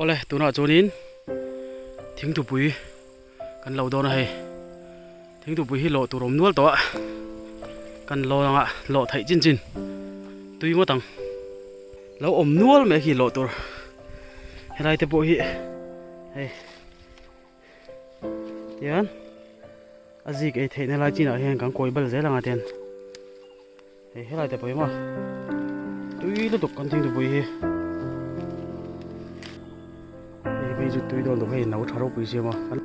Awle tunah chuanin thingtupui kan lo dawn a hei thingtupui hi lawh tur awm nual tawh a kan lawn anga lawh theih chin chin tui ngawt ang lo awm nual mai khi lawh tur helai te pawh hi hei tian a zik ei theihna lai chinah hian kan kawi bal zel anga tian. Hei helai te pawh hi maw tui lutuk kan thing tupui hi hei phei chu tui dawn tuk hei no tha ropui sia maw ka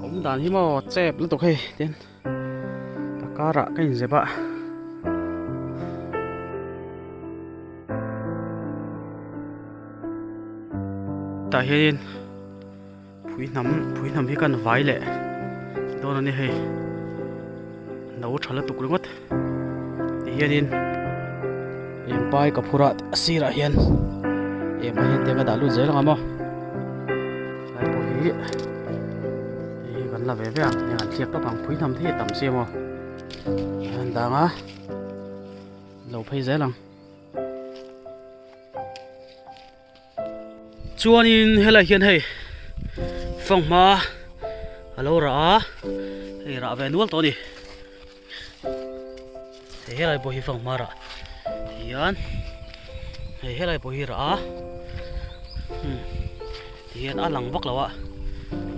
awm dan hi maw chep lutuk hei tin ka karah ka inzep a. Tah hianin phui hnam phui hnam hi kan vai leh dawn a ni hei no tha lutuk ringawt ti hianin eng pai ka phur a a sirah hian eng ah hian tiang a dah lut zel ang a maw lai pawh hi hei hi kan la ve ve ang heng an tliak tawp ang phui hnam te hi a tam si a maw an dang a lo phei zel ang. Chuanin helai hian hei fanghma a lo rah a hei rah ve nual tawh a ni hei helai pawh hi fanghma rah hian hei helai pawh hi rah a hmm tihian a lang vak lo a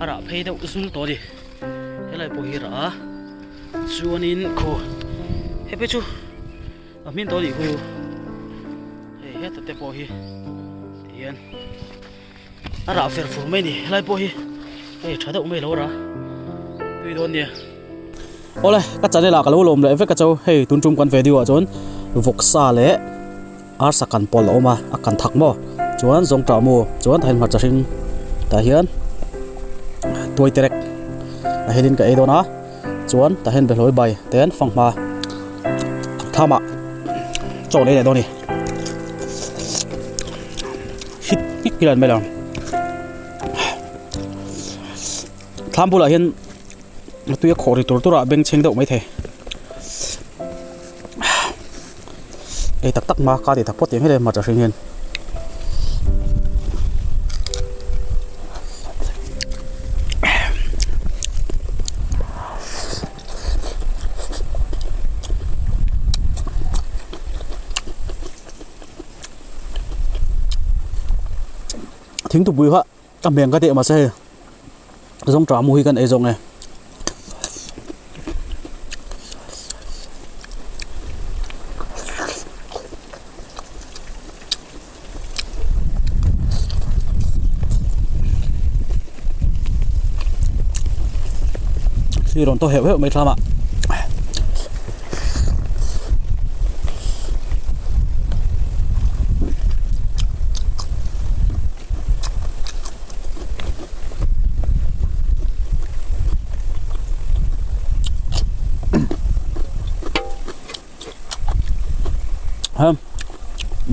a rah phei deuh zul tawh a ni helai pawh hi rah a chuanin khu hepe chu. A hmin tawh a nih khu hei heta te pawh hi ti hian a rah fer fur mai a ni helai pawh hi hei tha deuh mai lo rah tui dawn nia. Awle ka channel ah ka lo lawm leh vek a cho hei tun tum kan video ah chuan vawksa leh arsa kan pawlh a awm a a kan thak maw chuan zawngtah mu chuan tah hian hmarcha hring tah hian tuai terek a helin ka ei dawn a. Chuan tah hian behlawi bai ten fanghma thamah chaw an ei leh dawn a ni. Hit hik hi an mai lo. Thlam bulah hian tui a khawh ri tur tur a bengchheng deuh maithei. Ei tak tak hma ka ti tak pawh tih ang hian hmarcha hring hian. Thingtupui kha ka hmeng ka tih mahse hei zawngṭah mu hi kan ei zawk nge. Thli rawn tawh heuh heuh mai thlam ah. Ha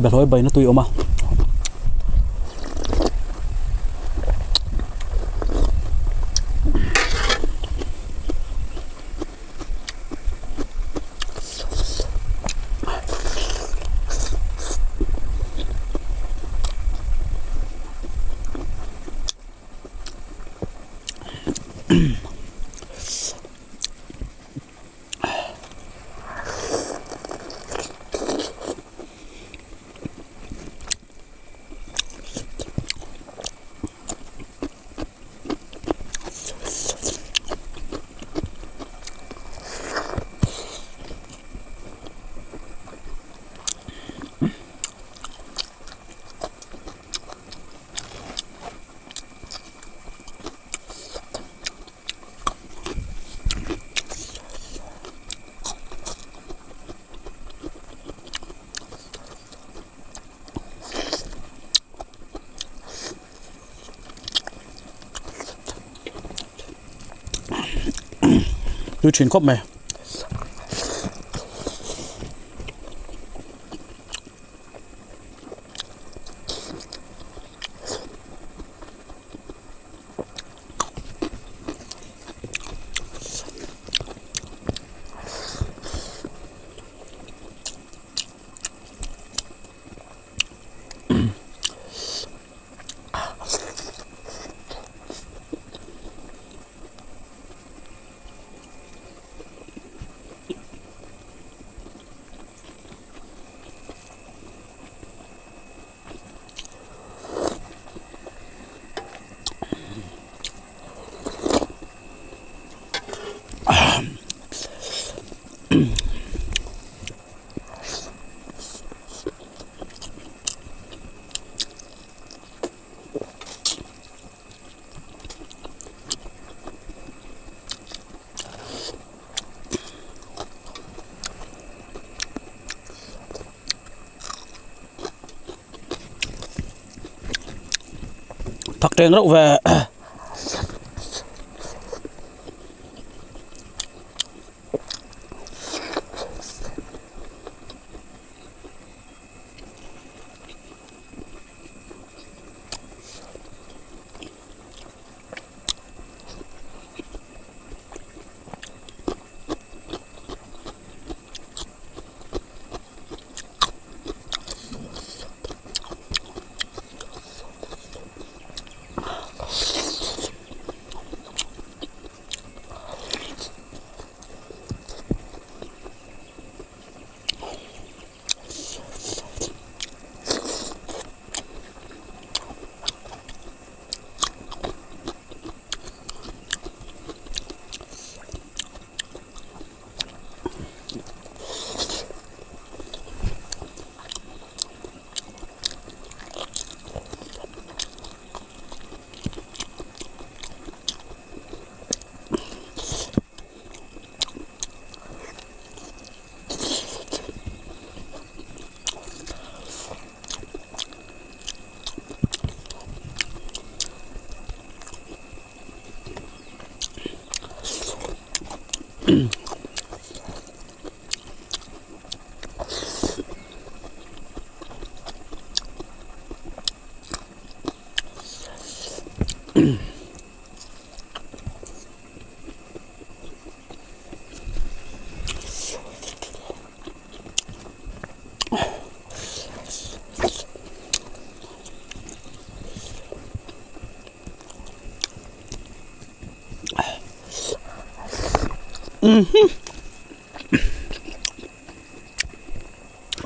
behlawi baina tui a awm a. Tui thin khawp mai. Thak teng reuh ve.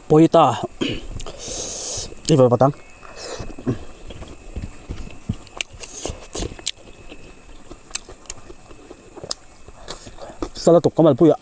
Pawi ta i vawi vat ang. Sala tuk ka malpui ah.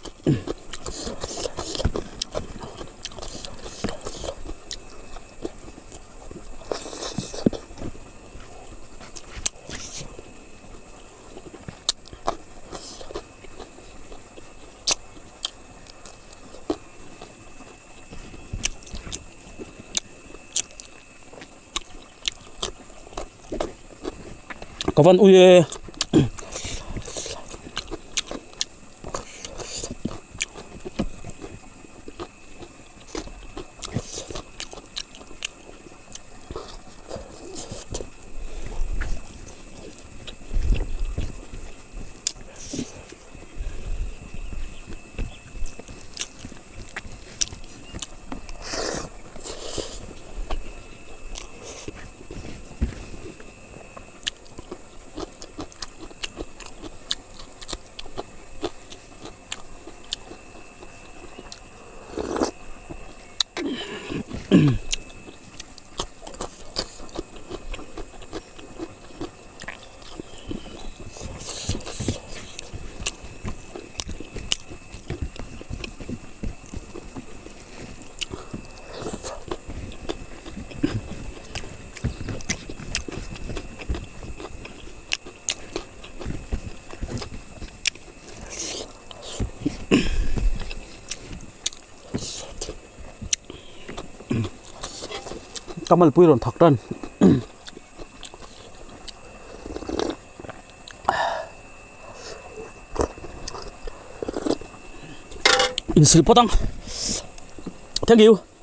Ka van ui e. Ka malpui rawn thak tan. Insil phawt ang. Thank you.